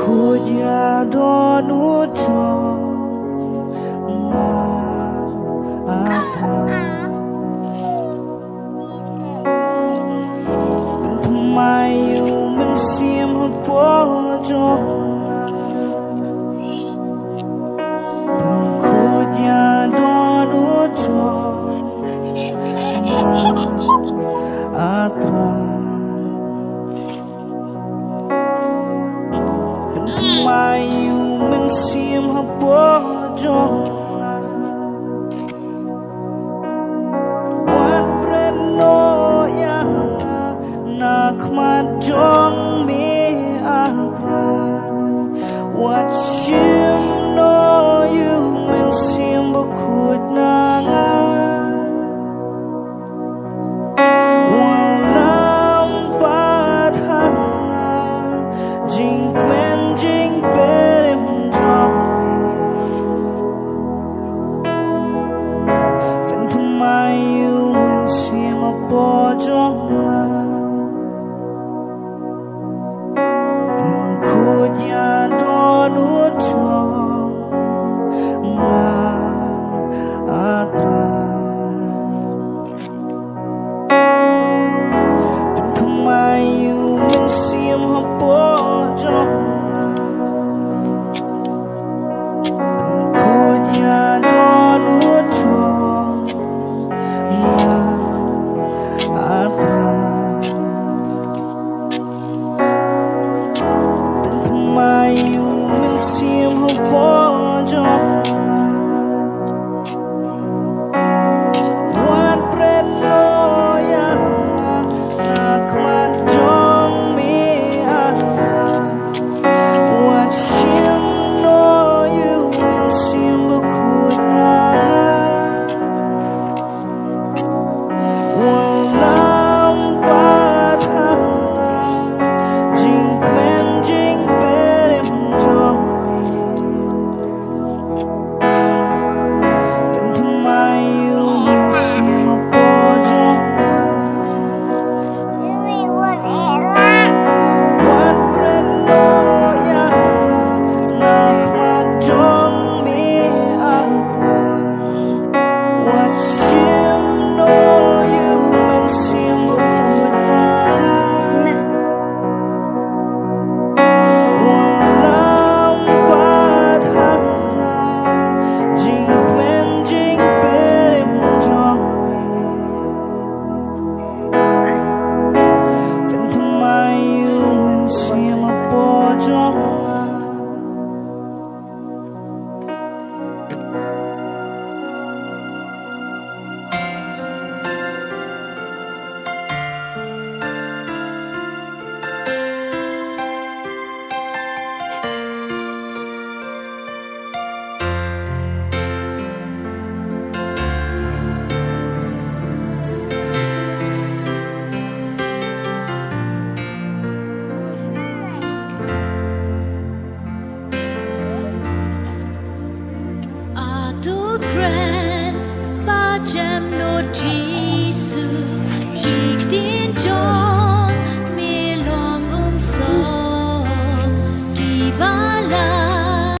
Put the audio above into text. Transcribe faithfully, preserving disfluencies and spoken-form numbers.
Khuid ïa don u jong nga, a Trai. Pynthymmai ïa u Mynsiem hapoh jong nga. Khuid ïa don u jong nga, a Trai. Pynthymmai ïa u Mynsiem hapoh jong nga. Wat bret noh ïa nga na khmat jong me, a Trai. Wat shim noh ïa u Mynsiem Bakhuid na nga. Wallam pat ha nga jingkmen jingpynim jong me. Pynthymmai ïa u Mynsiem hapoh jong nga. Khuid ïa don u jong nga, a Trai. Pynthymmai ïa u Mynsiem hapoh